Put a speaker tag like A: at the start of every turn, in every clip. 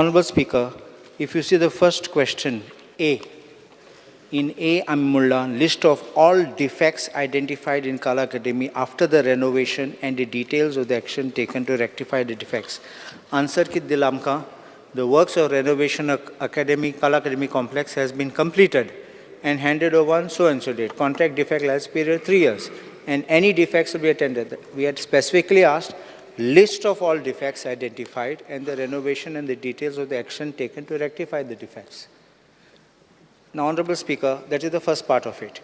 A: Honorable Speaker, if you see the first question, A, in A, आमी म्हणलां, list of all defects identified in Kala Academy after the renovation and the details of the action taken to rectify the defects. Answer कितें दिलां आमकां? The works of renovation of Academy, Kala Academy complex has been completed and handed over on so and so date. Contract defect lies period 3 years and any defects will be attended. We had specifically asked list of all defects identified and the renovation and the details of the action taken to rectify the defects. Now, Honorable Speaker, that is the first part of it.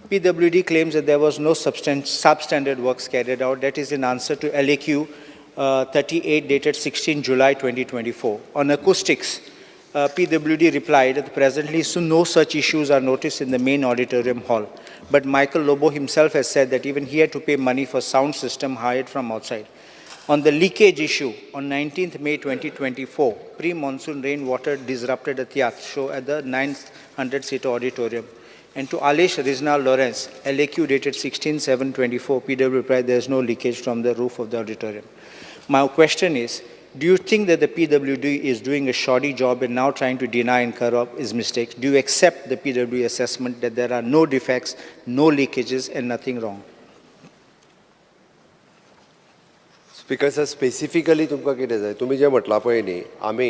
A: PWD claims that there was no substandard works carried out. That is in answer to LAQ 38 dated 16 July 2024. On acoustics, PWD replied that presently so no such issues are noticed in the main auditorium hall. But Michael Lobo himself has said that even he had to pay money for sound system hired from outside. On the leakage issue, on 19th May 2024, pre-monsoon rainwater disrupted a theatre show at the 900-seat auditorium. And to Alish Rizna Lawrence, LAQ dated 16/7/24, PW replied there is no leakage from the roof of the auditorium. My question is, do you think that the PWD is doing a shoddy job and now trying to deny and cover up his mistakes? Do you accept the PWD assessment that there are no defects, no leakages, and nothing wrong?
B: Speaker sir, specifically तुमकां कितें जाय? तुमी जें म्हटलां पळय न्ही, आमी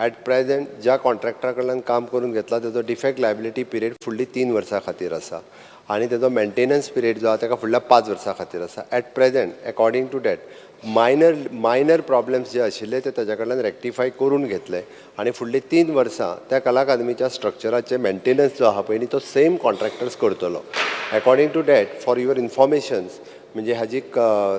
B: at present ज्या कॉन्ट्रॅक्टरा कडल्यान काम करून घेतला तेजो डिफेक्ट लायबिलिटी पिरियड फुडली 3 वर्सां खातीर आसा आनी तेजो मेंटेनन्स पिरियड जो आहा तेका फुडल्या 5 वर्सां खातीर आसा. At present, according to that, minor minor problems जे आशिल्ले ते ताज्या कडल्यान रेक्टिफाय करून घेतले आनी फुडली 3 वर्सां त्या कला अकादमीच्या स्ट्रक्चराचे मेंटेनन्स जो आहा पळय न्ही, तो सेम कॉन्ट्रॅक्टर्स करतलो. According to that, for your informations, म्हणजे हाजी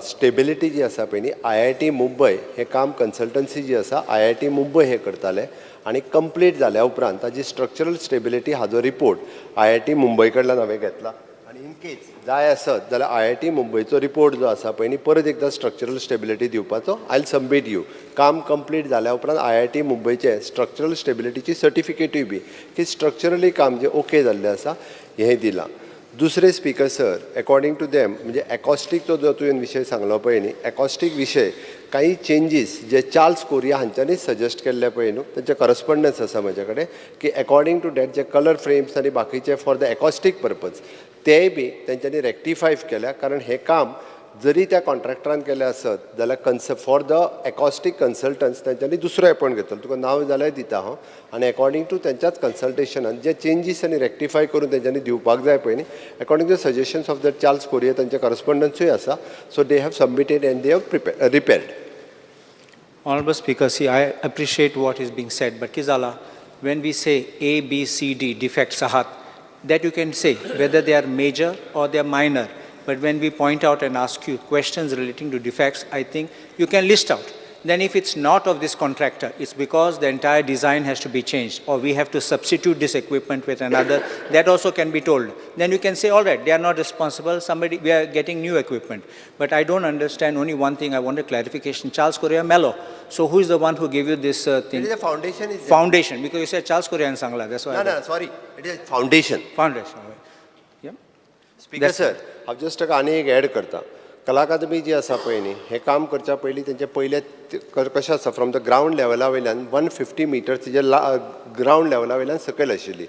B: स्टेबिलिटी जी आसा पळय न्ही, आयआयटी मुंबय हें काम, कन्सल्टन्सी जी आसा, आयआयटी मुंबय हें करताले आनी कंप्लीट जाल्या उपरांत ताजी स्ट्रक्चरल स्टेबिलिटी हाजो रिपोर्ट आयआयटी मुंबय कडल्यान हांवें घेतला आनी इन केस जाय आसत जाल्यार आयआयटी मुंबयचो रिपोर्ट जो आसा पळय न्ही, परत एकदां स्ट्रक्चरल स्टेबिलिटी दिवपाचो, I will submit you. काम कंप्लीट जाल्या उपरांत आयआयटी मुंबयचे स्ट्रक्चरल स्टेबिलिटीची सर्टिफिकेटूय बी की स्ट्रक्चरली काम जें ओके जाल्लें आसा हें दिलां. दुसरें, speaker sir, according to them, म्हणजे एकॉस्टिकचो जो तुवें विशय सांगलो पळय न्ही, एकॉस्टीक विशय काही चेंजीस जे चार्ल्स कोरिया हांच्यांनी सजेस्ट केल्ले पळय न्हू, तेंचे करस्पॉन्डन्स आसा म्हजे कडेन की एकॉर्डिंग टू that जे कलर फ्रेम्स आनी बाकीचे फॉर the acoustic purpose तेय बी तेंच्यांनी रेक्टिफाय केल्या. कारण हें काम जरी त्या कॉन्ट्रॅक्टरान केलें आसत जाल्यार cons for the acoustic consultants तेंच्यांनी दुसरो एपॉयंट घेतलो. तुका नांव जाल्यार दिता हांव. आनी एकॉर्डिंग टू तेंच्याच कन्सल्टेशनान जे चेंजीस आनी रेक्टिफाय करून तेंच्यांनी दिवपाक जाय पळय न्ही, according to suggestions of the Charles Correa, तांचे करस्पॉन्डन्सूय आसा, so they have submitted and they have prepare repaired.
A: Honorable Speaker, see, I appreciate what is being said, but कितें जाला, when we say A, B, C, D defects आहात, that you can say whether they are major or they are minor. But when we point out and ask you questions relating to defects, I think you can list out. Then if it's not of this contractor, it's because the entire design has to be changed or we have to substitute this equipment with another, that also can be told. Then you can say, all right, they are not responsible, somebody, we are getting new equipment. But I don't understand only one thing, I want a clarification. Charles Correa मेलो. So who is the one who gave you this thing?
B: It is a foundation is
A: Foundation, because you said Charles Correa and सांगला, that's why.
B: ना ना, sorry, it is foundation.
A: Foundation, all right. Yeah.
B: Speaker sir, हांव just ताका आनी एक add करता. कला अकादमी जी आसा पळय न्ही, हें काम करच्या पयलीं तेंचे पयले कशें आसा, फ्रॉम the ground लेवला वयल्यान 150 मिटर्स तिजे ग्रावंड लेवला वयल्यान सकयल आशिल्ली.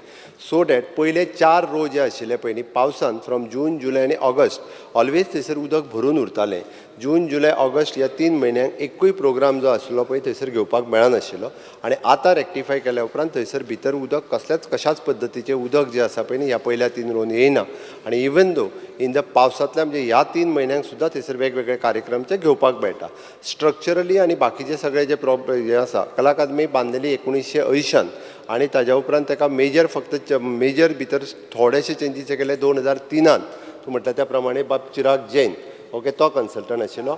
B: सो that पयले चार रो जे आशिल्ले पळय न्ही, पावसान फ्रॉम जून, जुलय आनी ऑगस्ट ऑलवेज थंयसर उदक भरून उरतालें. जून, जुलय, ऑगस्ट ह्या 3 म्हयन्यांक एकूय प्रोग्राम जो आशिल्लो पळय थंयसर घेवपाक मेळनाशिल्लो. आनी आतां रेक्टिफाय केल्या उपरांत थंयसर भितर उदक कसल्याच कशाच पद्दतीचें उदक जें आसा पळय न्ही, ह्या पयल्या तीन रोन येयना. आनी इवन दो इन the पावसांतल्या, म्हणजे ह्या 3 म्हयन्यांक सुद्दां थंयसर वेगवेगळे कार्यक्रम ते घेवपाक मेळटा. स्ट्रक्चरली आनी बाकीचे सगळे जे प्रॉब्लेम हे आसा, कला अकादमी बांदलेली 1980न आनी ताज्या उपरांत ताका मेजर, फक्त मेजर भितर थोडेशे चेंजीस केले 2003न. तूं म्हणटा त्या प्रमाणे बाब चिराग जैन, ओके, तो कन्सल्टंट आशिल्लो.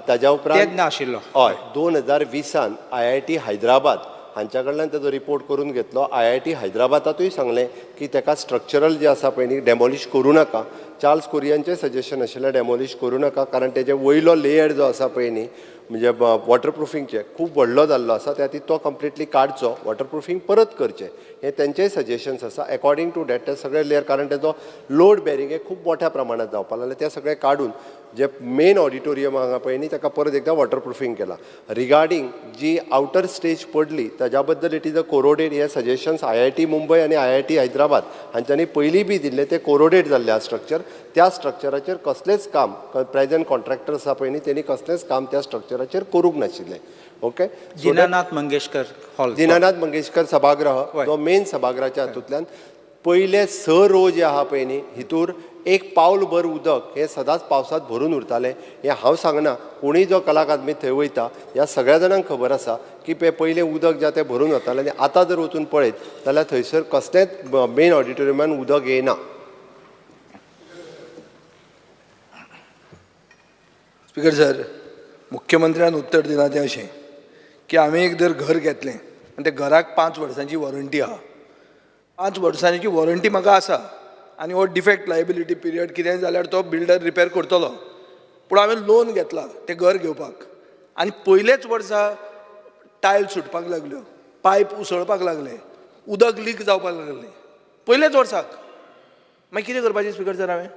B: ताज्या उपरांत
A: तेन्ना आशिल्लो.
B: हय, 2020न आयआयटी हैदराबाद हांच्या कडल्यान ताजो रिपोर्ट करून घेतलो. आयआयटी हैदराबादातूय सांगलें की ताका स्ट्रक्चरल जें आसा पळय न्ही, डेमोलिश करूं नाका. चार्ल्स कोरियांचें सजेशन आशिल्लें, डेमोलिश करूं नाका, कारण तेजे वयलो लेयर जो आसा पळय न्ही, म्हणजे वॉटरप्रुफिंगचें, खूब व्हडलो जाल्लो आसा. त्या खातीर तो कंप्लिटली काडचो, वॉटरप्रुफींग परत करचें, हें तेंचेय सजेशन्स आसा. एकॉर्डिंग टू that ते सगळे लेयर, कारण तेजो लोड बेरिंग हें खूब मोठ्या प्रमाणात जावपाक लागलें, तें सगळें काडून जे मेन ऑडिटोरियम हांगा पळय न्ही, ताका परत एकदां वॉटरप्रुफींग केलां. रिगार्डींग जी आवटर स्टेज पडली ताज्या बद्दल, it is a corroded. हे सजेशन्स आयआयटी मुंबय आनी आयआयटी हैदराबाद हांच्यांनी पयलीं बी दिल्ले. ते कोरोडेड जाल्ले आहा स्ट्रक्चर. त्या स्ट्रक्चराचेर कसलेंच काम, प्रेझेंट कॉन्ट्रॅक्टर आसा पळय न्ही, तेणी कसलेंच काम त्या स्ट्रक्चराचेर करूंक नाशिल्लें, ओके.
A: दिनानाथ मंगेशकर हॉल.
B: दिनानाथ मंगेशकर सभागृह. जो मेन सभागृहाच्या हातूंतल्यान पयले स रो जे आहा पळय न्ही, हितूर एक पावल भर उदक हें सदांच पावसांत भरून उरतालें. हें हांव सांगना, कोणूय जो कला अकादमीत थंय वयता, ह्या सगळ्या जाणांक खबर आसा की ते पयलें उदक जें तें भरून वतालें आनी आतां जर वचून पळयत जाल्यार थंयसर कसलेंच मेन ऑडिटोरियमान उदक येयना.
C: स्पीकर सर, मुख्यमंत्र्यान उत्तर दिलां तें अशें की आमी एक जर घर घेतलें आनी त्या घराक 5 वर्सांची वॉरंटी आहा, 5 वर्सांची वॉरंटी म्हाका आसा आनी हो डिफेक्ट लायबिलिटी पिरियड, कितेंय जाल्यार तो बिल्डर रिपेर करतलो. पूण हांवें लोन घेतला तें घर घेवपाक आनी पयलेच वर्सा टायल सुटपाक लागल्यो, पायप उसळपाक लागले, उदक लीक जावपाक लागलें पयलेच वर्साक. मागीर कितें करपाचें स्पीकर सर हांवें?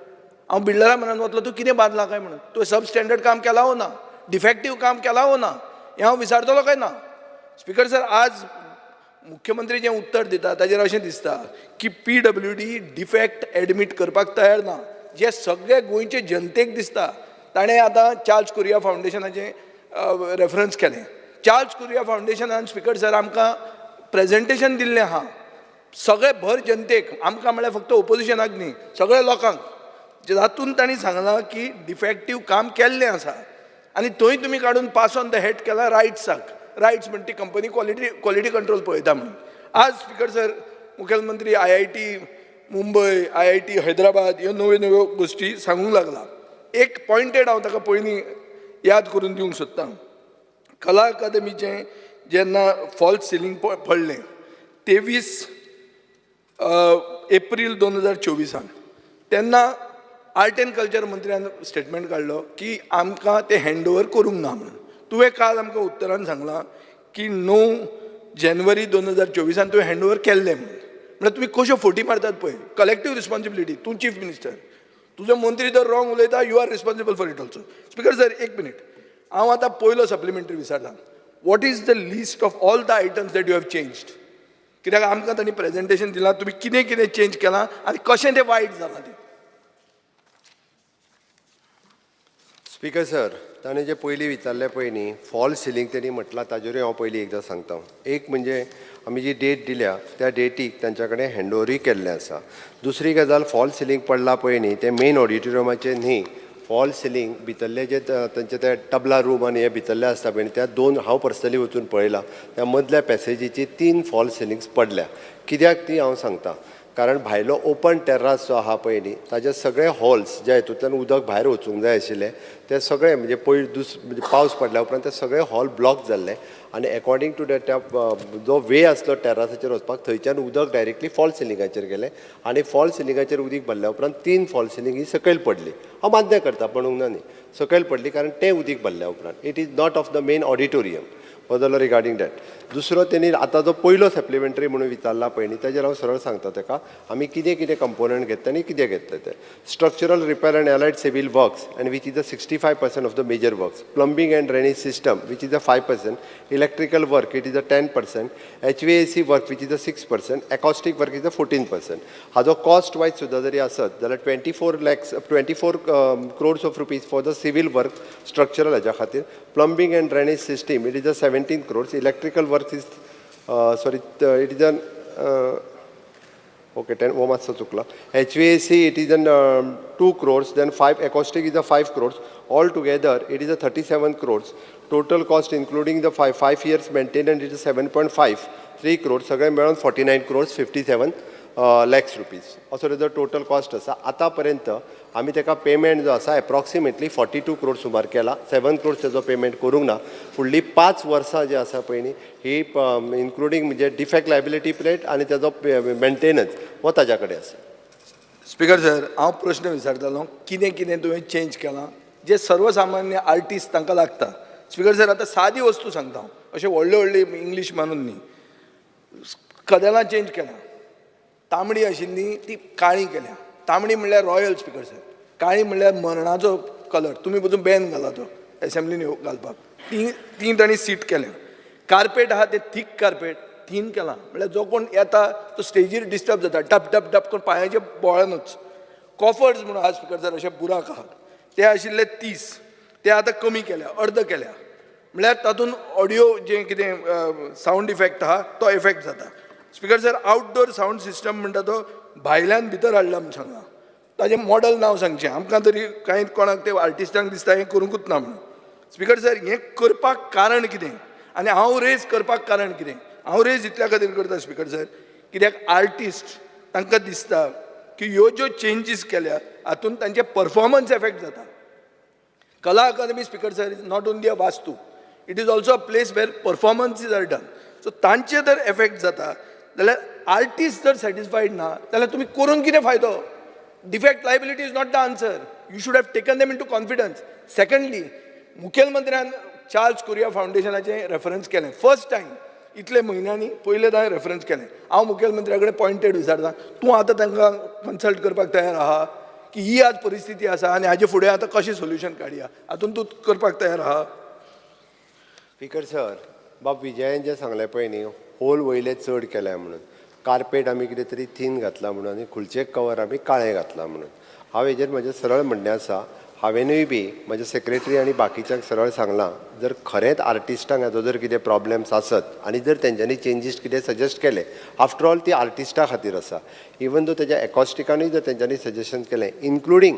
C: हांव बिल्डरा म्हऱ्यान वतलो, तूं कितें बांदला काय म्हणून? तुवें सब स्टँडर्ड काम केलां वो ना, डिफेक्टीव काम केलां वो ना, हें हांव विचारतलो काय ना? स्पीकर सर, आज मुख्यमंत्री जें उत्तर दिता ताजेर अशें दिसता की पीडब्ल्यूडी डिफेक्ट एडमीट करपाक तयार ना, जें सगळे गोंयचे जनतेक दिसता. ताणें आतां चार्ल्स कुरिया फावंडेशनाचें रेफरन्स केलें. चार्ल्स कुरिया फावंडेशनान, स्पीकर सर, आमकां प्रेजेंटेशन दिल्लें आहा सगळे भर जनतेक, आमकां म्हळ्यार फक्त ओपोजिशनाक न्ही, सगळ्या लोकांक, जातून तांणी सांगलां की डिफेक्टीव काम केल्लें आसा. आनी थंय तुमी काडून पास ऑन the hat केला रायट्साक. रायट्स म्हणटा ती कंपनी क्वॉलिटी क्वॉलिटी कंट्रोल पळयता म्हणून. आज स्पीकर सर, मुखेलमंत्री आयआयटी मुंबय, आयआयटी हैदराबाद ह्यो नव्यो नव्यो गोश्टी सांगूंक लागला. एक पॉयंटेड हांव ताका पयलीं याद करून दिवंक सोदतां. कला अकादमीचें जेन्ना फॉल्स सिलींग पडलें 23 एप्रील 2024आन, तेन्ना आर्ट एंड कल्चर मंत्र्यान स्टेटमेंट काडलो की आमकां तें हँड ओवर करूंक ना म्हणून. तुवें काल आमकां उत्तरान सांगलां की 9 जानेवारी 2024आन तुवें हँड ओवर केल्लें म्हणून. म्हळ्यार तुमी कश्यो फटी मारतात पळय. कलेक्टीव रिस्पॉन्सिबिलिटी, तूं चीफ मिनिस्टर, तुजो मंत्री जर रॉंग उलयता, you are responsible for it also. Speaker sir, एक मिनीट. हांव आतां पयलो सप्लिमेंटरी विचारता, what is the list of all the items that you have changed? कित्याक आमकां तांणी प्रेजेंटेशन दिलां, तुमी कितें कितें चेंज केलां आनी कशें तें वायट जालां तें.
B: स्पीकर सर, ताणें जे पयलीं विचारलें पळय न्ही, फॉल सिलींग तेणी म्हटलां, ताजेरूय हांव पयलीं एकदां सांगता. एक म्हणजे आमी जी डेट दिल्या त्या डेटीक तांच्या कडेन हँड ओवरूय केल्लें आसा. दुसरी गजाल, फॉल सिलींग पडला पळय न्ही, तें मेन ऑडिटोरियमाचें न्ही. फॉल सिलींग भितरले जे तांचे ते तबला रूम आनी हे भितरले आसता पळय न्ही, त्या दोन, हांव पर्सनली वचून पळयलां, त्या मदल्या पॅसेजीची तीन फॉल सिलिंग्स पडल्या. कित्याक ती हांव सांगता, कारण भायलो ओपन टेर्रास जो आहा पळय न्ही, ताजे सगळे होल्स ज्या हितूंतल्यान उदक भायर वचूंक जाय आशिल्लें, ते सगळे म्हणजे पयर म्हणजे पावस पडल्या उपरांत ते सगळे हॉल ब्लॉक जाल्ले आनी एकॉर्डिंग टू that त्या जो वे आसलो टेर्रासाचेर वचपाक, थंयच्यान उदक डायरेक्टली फॉल सिलिंगाचेर गेलें आनी फॉल सिलिंगाचेर उदीक भरल्या उपरांत तीन फॉल सिलींग ही सकयल पडली. हांव मान्य करता, पडूंक ना न्ही, सकयल पडली, कारण तें उदीक भरल्या उपरांत. It is not of the main auditorium. हो जालो रिगार्डींग that. दुसरो, तेणी आतां जो पयलो सप्लिमेंटरी म्हणून विचारला पळय न्ही, ताजेर हांव सरळ सांगता ताका आमी कितें कितें कंपोनंट घेतले आनी कितें घेतले ते. Structural repair and allied civil works, and which is a 65% of the major works, plumbing and drainage system, which is a 5%, electrical work, it is a 10%, HVAC work, which is a 6%, acoustic work is a 14%. हाजो cost wise सुद्दां जरी आसत जाल्यार 24 lakhs, 24 crores of rupees for the civil work, structural हाज्या खातीर. Plumbing and drainage system, it is a 17 crores. Electrical work is, sorry, it is an, okay, 10, हो मातसो चुकला. HVAC, it is an 2 crores, then 5, acoustic is a 5 crores. All together it is a 37 crores total cost, including the 5 5 years maintenance, it is 7.53 crores. सगळे मेळून 49 crores 57 lakhs rupees असो तेजो total cost आसा. आतां पर्यंत आमी ताका पेमेंट जो आसा एप्रॉक्सिमेटली 42 क्रोड सुमार केला. 7 क्रोड्स तेजो पेमेंट करूंक ना. फुडली 5 वर्सां जी आसा पळय न्ही, ही इन्क्लुडींग म्हणजे डिफेक्ट लायबिलिटी पिरियड आनी तेजो मेंटेनन्स हो ताज्या कडेन आसा.
C: स्पीकर सर, हांव प्रश्न विचारतालो, कितें कितें तुवें चेंज केलां जे सर्वसामान्य आर्टिस्ट तांकां लागता. स्पीकर सर, आतां सादी वस्तू सांगता हांव, अशें व्हडले व्हडले इंग्लीश मानून न्ही. कदेलां चेंज केलां. तांबडी आशिल्ली ती काळी केल्या. तांबडी म्हणल्यार रॉयल, स्पीकर सर, काळी म्हणल्यार मरणाचो कलर. तुमी पसून बॅन घाला तो एसेंब्लीन घालपाक. ती ती तांणी सीट केल्या. कार्पेट आहा ते थीक कार्पेट थीन केलां, म्हळ्यार जो कोण येता तो स्टेजीर डिस्टर्ब जाता, डप डप डप करून पांयाचे बोळानूच. कॉफर्स म्हणून आहा स्पिकर सर, अशे बुराक आहात, ते आशिल्ले 30, ते आतां कमी केल्या, अर्द केल्या. म्हळ्यार तातूंत ऑडियो जें कितें सावंड इफेक्ट आहा तो इफेक्ट जाता. Speaker sir, outdoor sound system म्हणटा तो भायल्यान भितर हाडला म्हूण सांगला. ताजें मॉडल नांव सांगचें आमकां तरी. कांय कोणाक ते आर्टिस्टांक दिसता हें करूंकूच ना म्हणून. स्पिकर सर, हें करपाक कारण कितें आनी हांव रेज करपाक कारण कितें? हांव रेज इतल्या खातीर करता स्पिकर सर, कित्याक आर्टिस्ट तांकां दिसता की ह्यो ज्यो चेंजीस केल्या हातूंत तांचे परफॉर्मन्स एफेक्ट जाता. Kala Akademi, Speaker sir, is not only a vastu, it is also a place where performances are done. So तांचे जर एफेक्ट जाता जाल्यार, आर्टिस्ट जर सॅटिस्फायड ना जाल्यार तुमी करून कितें फायदो? Defect liability is not the answer. You should have taken them into confidence. Secondly, मुखेलमंत्र्यान Charles Korea फावंडेशनाचें रेफरन्स केलें. फर्स्ट टायम इतले म्हयन्यांनी पयलें रेफरन्स केलें. हांव मुखेलमंत्र्या कडेन पॉयंटेड विचारता, तूं आतां तांकां कन्सल्ट करपाक तयार आहा की ही आज परिस्थिती आसा आनी हाजे फुडें आतां कशें सोल्युशन काडया, हातून तूं करपाक तयार आहा?
B: स्पीकर सर, बाब विजयान जें सांगलें पळय न्ही, होल वयले चड केल्या म्हणून, कार्पेट आमी कितें तरी थीन घातला म्हणून आनी खुर्चेक कवर आमी काळें घातलां म्हणून, हांव हेजेर म्हजें सरळ म्हणणें आसा, हांवेनूय बी म्हज्या सेक्रेटरी आनी बाकीच्यांक सरळ सांगलां, जर खरेंच आर्टिस्टांक हाजो जर कितें प्रॉब्लम्स आसत आनी जर तेंच्यांनी चेंजीस कितें सजेस्ट केले, आफ्टर ऑल ती आर्टिस्टा खातीर आसा. इवन दो तेज्या एकॉस्टिकानूय जर तेंच्यांनी सजेशन केलें, इन्क्लुडींग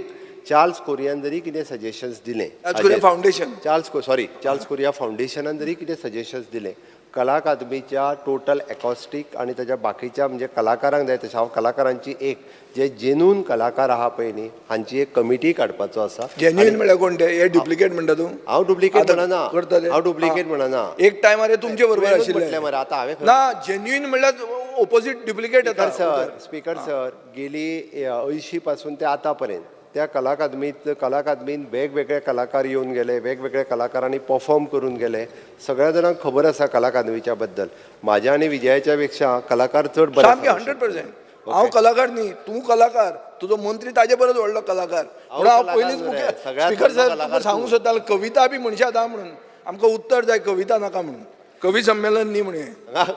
B: चार्ल्स कोरियान जरी कितें सजेशन्स दिलें,
C: Charles Correa foundation.
B: Charles, sorry, Charles Correa फावंडेशनान जरी कितें सजेशन्स दिलें, कला अकादमीच्या टोटल एकॉस्टीक आनी ताच्या बाकीच्या, म्हणजे कलाकारांक जाय तशें, हांव कलाकारांची एक जे जेन्यून कलाकार आहा पळय न्ही, हांची एक कमिटी काडपाचो आसा.
C: जेन्युइन म्हळ्यार कोण ते? हे डुप्लिकेट म्हणटा तूं?
B: हांव डुप्लिकेट
C: आतां
B: म्हणना.
C: करता ते?
B: हांव डुप्लिकेट म्हणना.
C: एक टायमार हे तुमचे बरोबर
B: तुवेंनूच
C: आशिल्ले.
B: म्हटलें मरे, आतां हांवें खंय-
C: ना, जेन्युइन म्हणल्यार ओपोजीट डुप्लिकेट
B: स्पीकर
C: येता.
B: सर, स्पीकर सर, गेली 80 पासून ते आतां पर्यंत त्या कला अकादमीत वेगवेगळे कलाकार येवन गेले, वेगवेगळे कलाकारांनी परफॉर्म करून गेले. सगळ्या जाणांक खबर आसा कला अकादमीच्या बद्दल. म्हाज्या आनी विजयाच्या पेक्षा कलाकार चड बरे
C: सामकें,
B: सांगूंक
C: 100%.
B: शकता.
C: हांव कलाकार न्ही, तूं कलाकार, तुजो मंत्री ताजे परस व्हडलो कलाकार. म्हणून हांव
B: कलाकार
C: पयलींच
B: न्हू रे,
C: मुखेल
B: सगळ्यांत
C: स्पीकर
B: व्हडलो
C: सर,
B: कलाकार
C: तुमकां सांगूंक
B: तूं.
C: सोदतालो, कविता बी म्हणशात हा म्हणून. आमकां उत्तर जाय, कविता नाका म्हणून. कवी संमेलन न्ही म्हणून हें.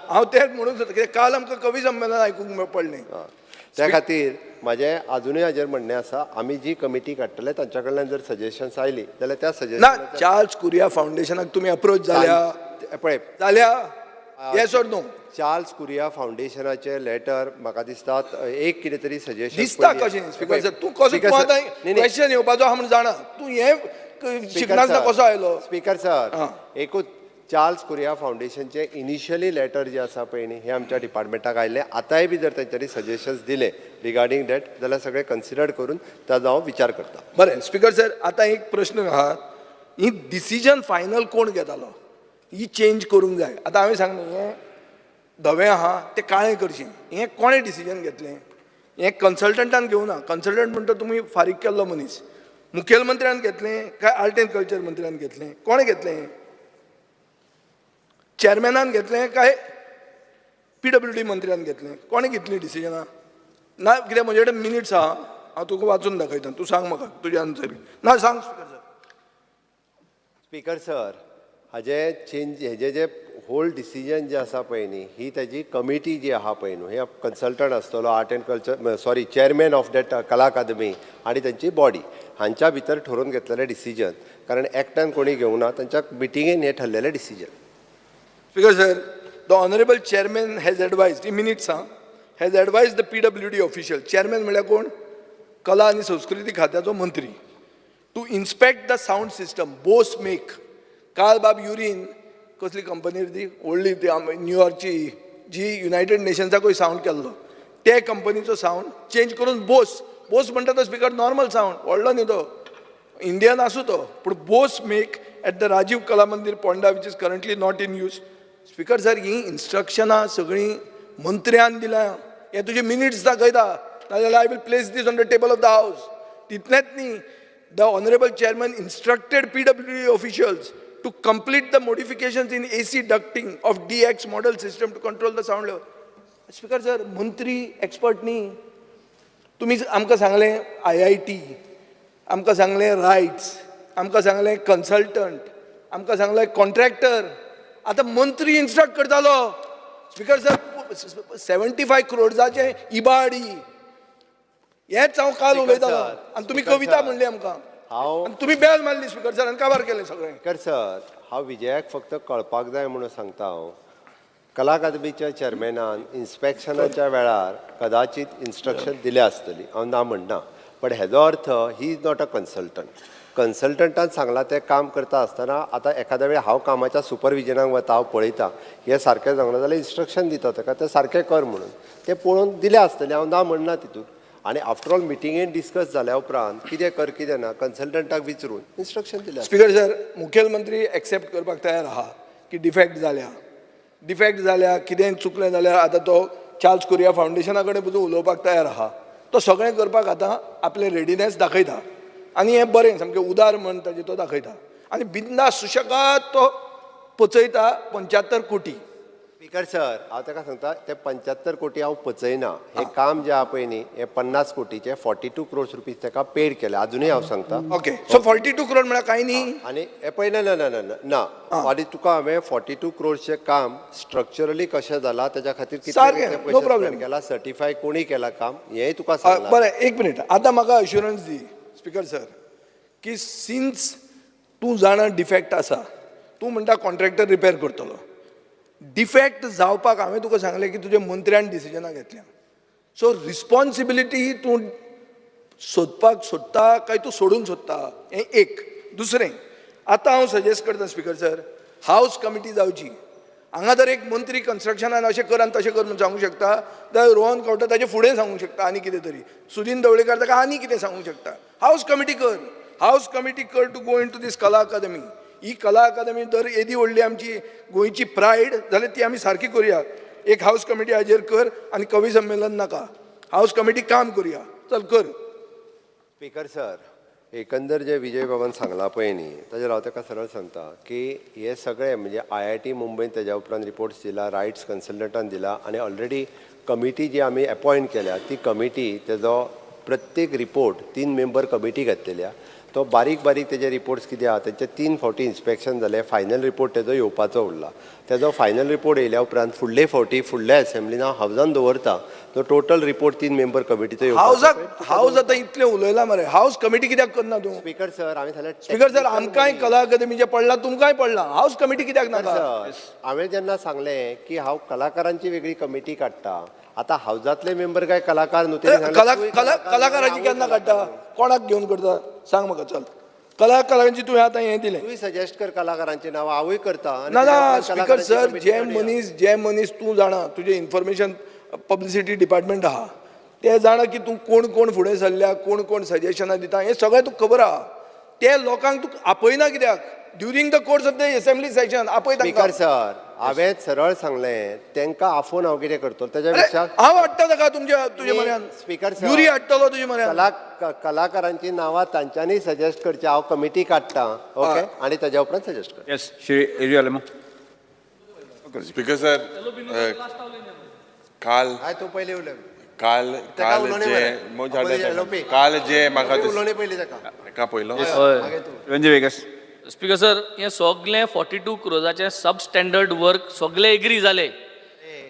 C: हांव तेंच म्हणूंक सोदता, कित्याक काल आमकां कवी संमेलन आयकूंक पडलें.
B: त्या खातीर म्हाजें आजुनूय हाजेर म्हणणें आसा, आमी जी कमिटी काडटले तांच्या कडल्यान जर सजेशन्स आयली जाल्यार त्या
C: ना.
B: सजेशन
C: चार्ल्स कुरिया फावंडेशनाक तुमी अप्रोच जाल्या?
B: पळय.
C: जाल्या, येस ऑर नो?
B: चार्ल्स कुरिया फावंडेशनाचे लेटर म्हाका दिसता एक कितें तरी सजेशन
C: दिसता कशें स्पीकर सर? तूं कसो, तूं आतां क्वेश्चन येवपाचो आहा म्हूण जाणा, तूं हें शिकनासतना कसो आयलो?
B: स्पीकर सर,
C: आं.
B: एकूच, चार्ल्स कुरिया फावंडेशनचे इनिशियली लेटर जे आसा पळय न्ही, हे आमच्या डिपार्टमेंटाक आयिल्ले. आतांय बी जर तेंच्यांनी सजेशन्स दिले रिगार्डींग that जाल्यार सगळे कन्सिडर करून ताजो हांव विचार करता.
C: बरें स्पीकर सर, आतां एक प्रश्न आहा, ही डिसिजन फायनल कोण घेतालो? ही चेंज करूंक जाय. आतां हांवें सांगलें, हें धवें आहा तें काळें करचें, हें कोणें डिसिजन घेतलें? हें कन्सल्टंटान घेवना. कन्सल्टंट म्हणटा तुमी फारीक केल्लो मनीस. मुखेलमंत्र्यान घेतलें काय आर्ट एंड कल्चर मंत्र्यान घेतलें? कोणें घेतलें हें? चॅरमॅनान घेतलें काय पीडब्ल्यूडी मंत्र्यान घेतलें? कोणें घेतलीं डिसिजनां? ना कित्याक म्हजे कडेन मिनिट्स आहा, हांव तुका वाचून दाखयता. तूं सांग म्हाका तुजें आन्सर. ना, सांग स्पीकर सर.
B: स्पीकर सर, हाजे चेंज, हेजे जे होल डिसिजन जे आसा पळय न्ही, ही ताजी कमिटी जी आहा पळय न्हू, हे कन्सल्टंट आसतलो art and culture, sorry, chairman of that Kala Akademi आनी तांची बॉडी हांच्या भितर ठरोवन घेतलेलें डिसिजन, कारण एकट्यान कोणी घेवना, तांच्या मिटिंगेन हें ठरलेलें decision.
C: Speaker sir, the honourable chairman has advised, he minutes आं, has advised the PWD official. Chairman म्हणल्यार कोण? कला आनी संस्कृती खात्याचो मंत्री. To inspect the sound system Bose make. काल बाब युरीन कसली कंपनी ती व्हडली ती न्यूयॉर्कची, जी युनायटेड नेशन्साकूय सावंड केल्लो, ते कंपनीचो सावंड चेंज करून बोस. बोस म्हणटा तो स्पीकर नॉर्मल सावंड, व्हडलो न्ही तो, इंडियन आसूं तो पूण. Bose make at the Rajiv Kala Mandir, Ponda, which is currently not in use. Speaker sir, ही इन्स्ट्रक्शनां सगळीं मंत्र्यान दिल्या हे तुजे मिनिट्स दाखयता, नाजाल्यार I will place this on the table of the house. तितलेंच न्ही, the honourable chairman instructed PWD officials to complete the modifications in AC ducting of DX model system to control the sound level. Speaker sir, मंत्री expert न्ही. तुमी आमकां सांगलें IIT, आमकां सांगलें rights. आमकां सांगलें कन्सल्टंट, आमकां सांगलें कॉन्ट्रॅक्टर. आतां मंत्री इन्स्ट्रक्ट करतालो. स्पिकर सर, 75 क्रोड्साचें इबाड ही. हेंच हांव काल
B: स्पिकर
C: उलयतालो
B: सर,
C: आनी तुमी
B: स्पिकर
C: कविता
B: सर,
C: म्हणली आमकां
B: हांव
C: आनी तुमी बेल मारली स्पिकर सर आनी काबार केलें सगळें.
B: स्पिकर सर, हांव विजयाक फक्त कळपाक जाय म्हणून सांगता. हांव कला अकादमीच्या चेअरमॅनान इन्स्पेक्शनाच्या वेळार कदाचित इन्स्ट्रक्शन दिल्या आसतली, हांव ना म्हणना, पण हेजो अर्थ he is not a consultant. कन्सल्टंटान सांगलां तें काम करता आसतना आतां एखाद्या वेळार हांव कामाच्या सुपरविजनाक वता, हांव पळयता हें सारकें जावंक ना जाल्यार इन्स्ट्रक्शन दिता ताका तें सारकें कर म्हणून. तें पळोवन दिलें आसतलें, हांव ना म्हणना तितून. आनी आफ्टर ऑल मिटिंगेन डिस्कस जाल्या उपरांत कितें कर कितें ना कन्सल्टंटाक विचारून इन्स्ट्रक्शन दिलें आसतलें.
C: स्पिकर सर, मुखेलमंत्री एक्सेप्ट करपाक तयार आहा की डिफेक्ट जाल्या, डिफेक्ट जाल्या, कितेंय चुकलें जाल्यार आतां तो चार्ल्स कुरिया फावंडेशना कडेन पसून उलोवपाक तयार आहा. तो सगळें करपाक आतां आपलें रेडिनेस दाखयता आनी हें बरें सामकें उदार मन ताजें तो दाखयता आनी बिंदास सुशेगाद तो पचयता 75 कोटी.
B: स्पीकर सर, हांव ताका सांगता ते 75 कोटी हांव पचयना. हें काम जें आहा पळय न्ही, हें 50 कोटीचें, 42 क्रोर्स रुपीज ताका पेड केले. आजुनूय हांव सांगता.
C: ओके, सो 42 क्रोड म्हळ्यार कांय न्ही.
B: आनी हें पळय, ना ना ना ना ना ना. आनी तुका हांवें 42 क्रोर्सचें काम स्ट्रक्चरली कशें जालां, तेच्या खातीर कितले
C: सारकें,
B: कितले
C: no
B: पयशे
C: problem.
B: स्पेंड केला, सर्टिफाय कोणी केला काम, हेंय तुका सांगलां.
C: बरें, एक मिनीट. आतां म्हाका अश्युरन्स दी स्पिकर सर की सिन्स तूं जाणा डिफेक्ट आसा, तूं म्हणटा कॉन्ट्रॅक्टर रिपेर करतलो. डिफेक्ट जावपाक हांवें तुका सांगलें की तुज्या मंत्र्यान डिसिजनां घेतल्या, सो रिस्पॉन्सिबिलिटी तूं सोदपाक सोदता काय तूं सोडूंक सोदता, हें एक. दुसरें, आतां हांव सजेस्ट करता स्पिकर सर, हावज कमिटी जावची. हांगा जर एक मंत्री कन्स्ट्रक्शनान अशें कर आनी तशें कर म्हूण सांगूंक शकता जाल्यार रोहन खंवटे ताचे फुडें सांगूंक शकता आनी कितें तरी, सुदीन ढवळीकार ताका आनी कितें सांगूंक शकता. हावज कमिटी कर, हावज कमिटी कर to go into this Kala Akademi. ही कला अकादमी जर येदी व्हडली आमची गोंयची प्रायड जाल्यार ती आमी सारकी करुया. एक हावज कमिटी हाजेर कर आनी कवी संमेलन नाका, हावज कमिटी काम करुया. चल कर.
B: स्पीकर सर, एकंदर जे विजय बाबान सांगलां पळय न्ही, ताजेर हांव ताका सरळ सांगता की हे सगळे म्हणजे आयआयटी मुंबयन तेज्या उपरांत रिपोर्ट्स दिला, रायट्स कन्सल्टंटान दिला आनी ऑलरेडी कमिटी जी आमी एपॉयंट केल्या ती कमिटी तेजो प्रत्येक रिपोर्ट, तीन मेंबर कमिटी घातलेली आहा, तो बारीक बारीक तेजे रिपोर्ट्स कितें आहा, तेचे तीन फावटी इन्स्पेक्शन जालें, फायनल रिपोर्ट तेजो येवपाचो उरला. तेजो फायनल रिपोर्ट येयल्या उपरांत फुडले फावटी फुडल्या एसेंब्लीन हांव हावजान दवरता तो टोटल रिपोर्ट तीन मेंबर कमिटीचो येवपाचो.
C: हावजाक हावज आतां इतलें उलयलां मरे, हावज कमिटी कित्याक करना तूं?
B: स्पीकर सर, हांवें सांगलें.
C: स्पीकर सर, आमकांय कला अकादमीचें पडलां, तुमकांय पडलां, हावज कमिटी कित्याक नाका?
B: सर, हांवें जेन्ना सांगलें की हांव कलाकारांची वेगळी कमिटी काडटा, आतां हावजांतले मेंबर काय कलाकार न्हू, तेणी सांगलें,
C: कला
B: तूंय
C: कला
B: कलाकार न्हू,
C: कलाकारांची
B: हांवूय
C: केन्ना
B: कलाकार
C: काडटा?
B: न्हू.
C: कोणाक घेवन करता सांग म्हाका. चल, कलाकारांची तुवें आतां हें दिलें.
B: तूंय सजेस्ट कर कलाकारांची नांवां, हांवूय करता आनी
C: ना
B: तेज्या
C: ना
B: उपरांत
C: स्पीकर
B: कलाकारांची
C: सर,
B: कमिटी
C: जे
B: काडुया.
C: मनीस, जे मनीस तूं जाणा तुजें इन्फॉर्मेशन पब्लिसिटी डिपार्टमेंट आहा, ते जाणा की तूं कोण कोण फुडें सरल्या, कोण कोण सजेशनां दिता, हें सगळें तुका खबर आहा. ते लोकांक तूं आपयना कित्याक during the course of the assembly session? आपय
B: स्पीकर
C: तांकां.
B: सर, हांवें सरळ सांगलें, तांकां आफोवन हांव कितें करतलो तेज्या
C: अरे,
B: पेक्षा
C: हांव हाडटा ताका तुमच्या तुजे म्हऱ्यान.
B: स्पीकर सर,
C: युरी हाडटलो तुजे म्हऱ्यान.
B: कलाकारांची नांवां तांच्यांनी सजेस्ट करची, हांव कमिटी काडटा, ओके, आनी तेज्या उपरांत सजेस्ट कर.
D: Yes, Shri Yuri Alemao.
E: Speaker sir, काल
B: हय, तूं पयलीं उलय.
E: काल
B: ताका
E: काल
B: उलोवणें
E: जे
B: मरे.
E: म्हज्या
B: आपली LOP.
E: काल जे म्हाका
B: उलोवणें पयलीं ताका.
E: ताका पयलो.
B: मागीर तूं.
D: वेंजी वेगस.
F: स्पीकर सर, हें सगलें 42 क्रोजाचें सब स्टँडर्ड वर्क सगले एग्री जाले.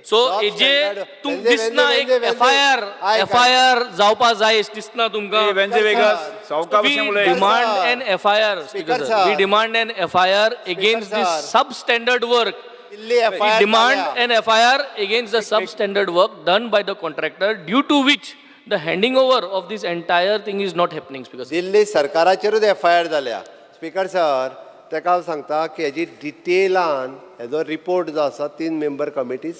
F: सो हेजे
B: Substandard.
F: तुमकां
B: वेंजे,
F: दिसना
B: वेंजे,
F: एक
B: वेंजे.
F: एफ I R
B: आयक,
F: एफ I R जावपा जाय अशें दिसना तुमकां?
D: वेंजी वेगस, सावका
F: We
D: भशेन उलय.
F: demand an FIR, Speaker
B: Speaker
F: sir.
B: sir.
F: We demand an FIR against this
B: sir.
F: substandard work.
B: Delhi
F: We
B: FIR
F: demand
B: जाल्या.
F: an FIR against the substandard work done by the contractor, due to which the handing over of this entire thing is not happening, Speaker sir.
B: Delhi सरकाराचेरूच F I R जाल्या. Speaker sir, ताका हांव सांगता की हेजी डिटेलान हेजो report जो आसा तीन मेंबर कमिटी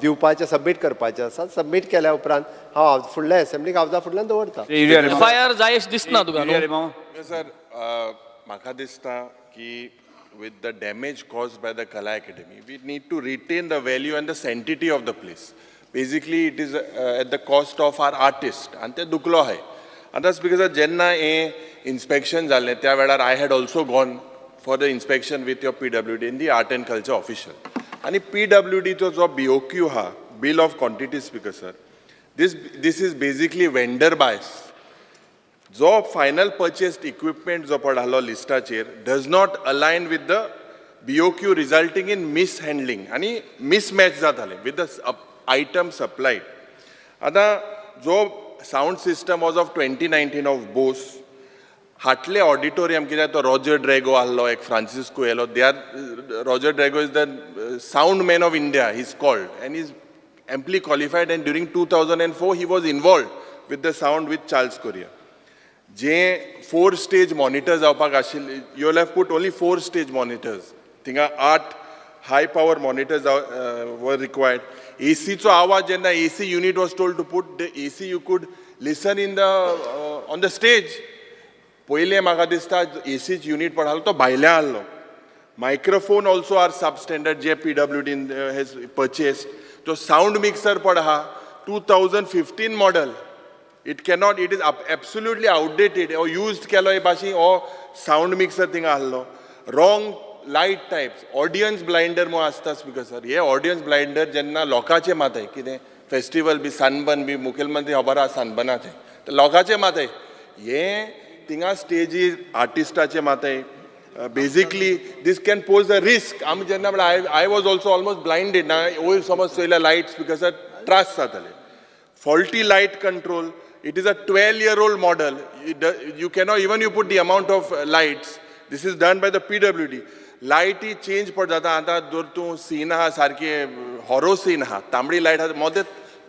B: दिवपाचें, सबमीट करपाचें आसा. सबमीट केल्या उपरांत हांव फुडल्या एसेंब्लीक हावजा फुडल्यान दवरता.
D: श्री युरी आलेमाव.
F: FIR जाय अशें दिसना तुका
D: युरी
F: न्हू?
D: आलेमाव.
E: सर, म्हाका दिसता की with the damage caused by the Kala Akademi, we need to retain the value and the sanctity of the place. Basically it is at the cost of our artist आनी ते दुखलो आहाय. आतां स्पीकर सर, जेन्ना हें inspection जालें त्या वेळार I had also gone for the inspection with your PWD in the art and culture official आनी पी डब्ल्यू डीचो जो बी ओ क्यू आहा, bill of quantity, speaker sir, this is basically vendor bias. जो final purchased equipment जो पड आहलो लिस्टाचेर does not align with the BOQ, resulting in mishandling आनी mismatch जातालें with the item supplied. आतां जो sound system was of 2019 of Bose. हाटले auditorium कित्याक तो रॉजर ड्रॅगो आहलो, एक फ्रांसिस्को येयलो. They are, Roger Drago is the sound man of India, he is called, and is amply qualified, and during 2004 he was involved with the sound with Charles Correa. J four stage monitor जावपाक आशिल्ले, you have put only four stage monitors. थिंगा आठ हाय power monitor जाव were required. एसीचो आवाज जेन्ना AC unit was told to put the AC, you could listen in the on the stage. पयलें म्हाका दिसता एसीच युनीट पड आहलो तो भायल्या आहलो. Microphone also are substandard J पीडब्ल्यूडीन has purchased. तो सावंड मिक्सर पड आहा 2015 model. It cannot, it is absolutely outdated. हो यूज्ड केलो हे भाशेन हो सावंड मिक्सर थिंगा आहलो. Wrong light types, audience blinder म्हूण आसता स्पिकर सर. हे ऑडियन्स ब्लायंडर जेन्ना लोकांचे माथाय कितें फेस्टिवल बी सनबर्न बी, मुखेलमंत्री खबर आहा सनबर्नाचें, तर लोकांचे माथाय हे थिंगा स्टेजीर आर्टिस्टाचे माथाय, basically this can pose a risk. आमी जेन्ना म्हणल्यार I was also almost blinded ना. वयर समज चोयल्या लायट्स because त्रास जाताले. Faulty light control. It is a 12-year-old model. You cannot even, you put the amount of lights. This is done by the PWD. लायटी change पड जाता. आतां जर तूं सीन आहा सारकें हॉरो सीन आहा, तांबडी लायट आहा, मदें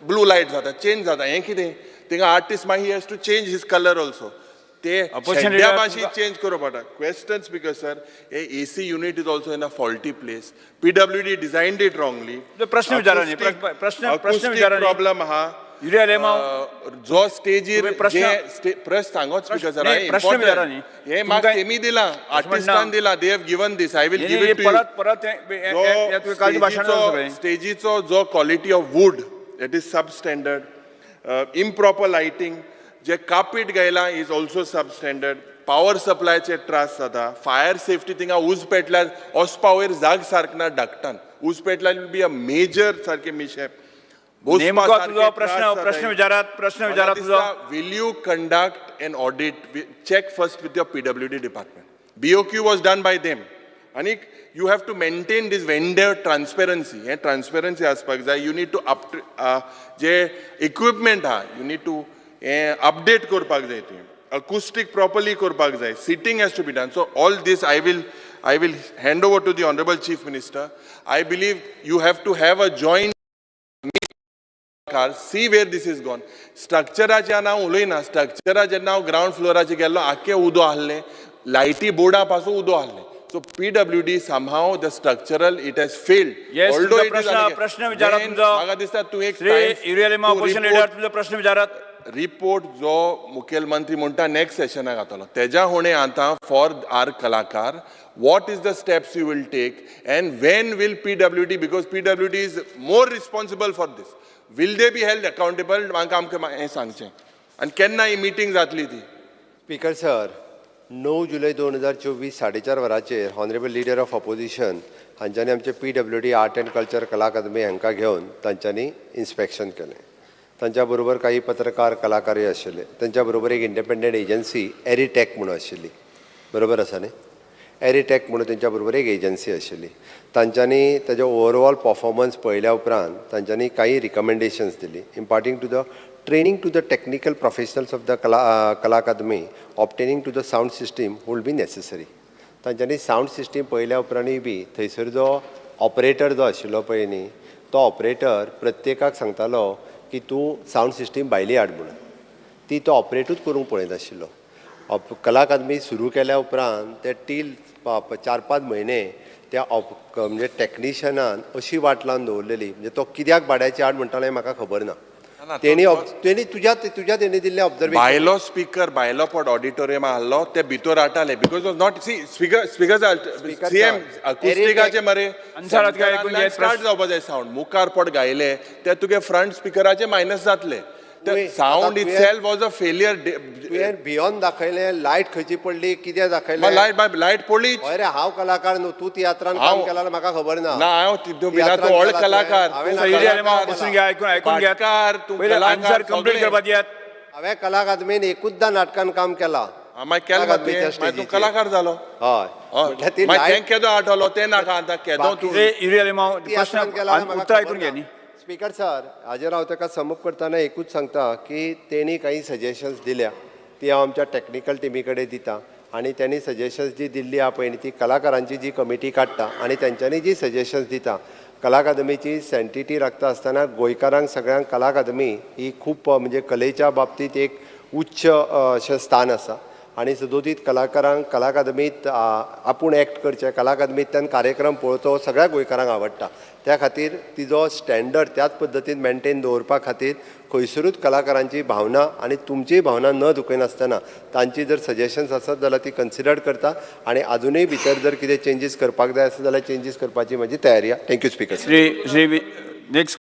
E: ब्लू लायट जाता, चेंज जाता. हें कितें थिंगा आर्टिस्ट मागीर he has to change his colour also. ते
D: Opposition
E: शेड्ड्या
D: leader,
E: भाशेन चेंज करूं पडटा. क्वेश्चन स्पीकर सर, हे AC unit is also in a faulty place. PWD designed it wrongly.
D: प्रश्न विचारा न्ही, प्रश्न विचारा न्ही.
E: प्रॉब्लम आहा.
D: युरी आलेमाव.
E: जो स्टेजीर
D: तुम्ही प्रश्न-
E: जे प्रश्न सांगोच स्पीकर सर.
D: नाही, प्रश्न विचारा न्ही.
E: हे म्हाका
D: तुमकां-
E: तेमी दिलां, आर्टिस्टान दिलां. They have given this, I will
D: नाही,
E: give
D: नाही,
E: it to.
D: परत परत हे- हे- हे- हे तुवें कालचें भाशण जालें सगळें.
E: स्टेजीचो जो quality of wood, that is sub standard, improper lighting, J कापीट गायलां is also sub standard. Power सप्लायचे त्रास जाता. फायर सेफ्टी, थिंगा उज पेटल्यार वचपा वयर जाग सारक ना. धाकटान उज पेटल्यार will be a major सारकें मिशेप.
D: नेमको तुजो प्रश्न प्रश्न विचारात, प्रश्न विचारात तुजो.
E: Will you conduct an audit? Check first with your PWD department. BOQ was done by them. आनी you have to maintain this vendor transparency. हें ट्रान्सपेरन्सी आसपाक जाय. You need to up J equipment आहा, you need to हें update करपाक जाय तुवें. अकुस्टीक properly करपाक जाय. Seating has to be done. So all this I will hand over to the honourable Chief Minister. I believe you have to have a joint car, see where this is gone. स्ट्रक्चराचें हांव उलयना. स्ट्रक्चरा जेन्ना हांव ground फ्लोराचेर गेल्लो, आख्खें उदो आहलें, लायटी बोर्डा पासून उदो आहलें. So PWD, somehow the structural, it has failed.
D: Yes, तुमचो प्रश्न प्रश्न विचारात तुमचो.
E: म्हाका दिसता तूं एक
D: श्री युरी आलेमाव, ऑपोजिशन लिडर, तुमचो प्रश्न विचारात.
E: रिपोर्ट जो मुखेलमंत्री म्हणटा नेक्स्ट सेशनाक जातलो, तेज्या हुणे आतां फॉर are कलाकार, what is the steps you will take and when will PWD, because PWD is more responsible for this, will they be held accountable? म्हाका आमकां हें सांगचें आनी केन्ना ही मिटींग जातली ती.
B: स्पीकर सर, 9 जुलय 2024 4:30 वरांचेर honourable leader of opposition हांच्यांनी आमचे PWD art and culture कला अकादमी हांकां घेवन तांच्यांनी इन्स्पेक्शन केलें. तांच्या बरोबर काही पत्रकार, कलाकारय आशिल्ले. तांच्या बरोबर एक इंडिपेंडंट एजन्सी एरिटॅक म्हणून आशिल्ली, बरोबर आसा न्ही? एरिटॅक म्हणून तेंच्या बरोबर एक एजन्सी आशिल्ली. तांच्यांनी ताजो ओवरऑल परफॉर्मन्स पळयल्या उपरांत तांच्यांनी काही रिकमेंडेशन्स दिली, imparting to the training to the technical professionals of the कला अकादमी, obtaining to the sound system will be necessary. तांच्यांनी सावंड सिस्टीम पळयल्या उपरांतूय बी थंयसर जो ऑपरेटर जो आशिल्लो पळय न्ही, तो ऑपरेटर प्रत्येकाक सांगतालो की तूं सावंड सिस्टीम भायली हाड म्हणून. ती तो ऑपरेटूच करूंक पळयनाशिल्लो. कला अकादमी सुरू केल्या उपरांत ते टील 4-5 म्हयने त्या म्हणजे टॅक्निशियनान अशी वाट लावन दवरलेली. म्हणजे तो कित्याक भाड्याची हाड म्हणटालो हें म्हाका खबर ना. तेणी तुज्या तेणी दिल्लें ऑब्जर्वेशन.
E: भायलो स्पीकर, भायलो पट ऑडिटोरियम आहलो, ते भितर हाडटाले because was not, see, speaker, CM, अकुस्टिकाचे मरे.
D: अन्सार काय ऐकून घेत.
E: स्टार्ट जावपा जाय सावंड. मुखार पट गायले ते तुगे फ्रंट स्पिकराचे मायनस जातले. Sound itself was a failure.
B: तुवें भियोन दाखयलें, लायट खंयची पडली, कितें दाखयलें.
E: लायट लायट पडली.
B: हय रे, हांव कलाकार न्हू. तूं तियात्रान काम केला, म्हाका खबर ना.
E: ना, हांव तूं
B: तियात्रान
E: व्हड
B: केला तुवें.
E: कलाकार.
B: हांवें
E: तूं
B: ना
D: युरी आलेमाव,
B: कलाकार
D: बसून
B: केला.
D: घ्या, ऐकून ऐकून घेयात.
E: भाटकार, तूं
D: पयले
E: कलाकार,
D: आन्सर कंप्लीट
E: सगळे.
D: करपाक दियात.
B: हांवें कला अकादमीन एकूचदां नाटकान काम केलां.
E: मागीर केलें
B: कला अकादमीच्या
E: मागीर तूं
B: स्टेजीचेर.
E: कलाकार जालो.
B: हय, म्हटल्यार ती
E: मागीर
B: लायट
E: तें केदो आठवलो तें नाका आतां केदो तूं.
D: श्री युरी आलेमाव,
B: ती
D: प्रश्न
B: आसरान केला म्हाका
D: उत्तर आयकून
B: खबर
D: घे
B: ना.
D: न्ही.
B: स्पीकर सर, हाजेर हांव ताका समप करतना एकूच सांगता की तेणी काही सजेशन्स दिल्या ती हांव आमच्या टॅक्निकल टिमी कडेन दिता आनी तेणी सजेशन्स जी दिल्ली आहा पळय न्ही, ती कलाकारांची जी कमिटी काडटा आनी तेंच्यांनी जी सजेशन्स दिता, कला अकादमीची सँटिटी राखता आसतना गोंयकारांक सगळ्यांक कला अकादमी ही खूब म्हणजे कलेच्या बाबतींत एक उच्च अशें स्थान आसा आनी सदोदीत कलाकारांक कला अकादमीत आपूण एक्ट करचें, कला अकादमींतल्यान कार्यक्रम पळोवचो सगळ्या गोंयकारांक आवडटा. त्या खातीर तिजो स्टँडर्ड त्याच पद्दतीन मेनटेन दवरपा खातीर खंयसरूच कलाकारांची भावना आनी तुमचीय भावना न दुखयनासतना तांची जर सजेशन्स आसत जाल्यार ती कन्सिडर करता आनी आजुनूय भितर जर कितें चेंजीस करपाक जाय आसत जाल्यार चेंजीस करपाची म्हजी तयारी आसा. Thank you speaker sir.
D: Shri Shri next.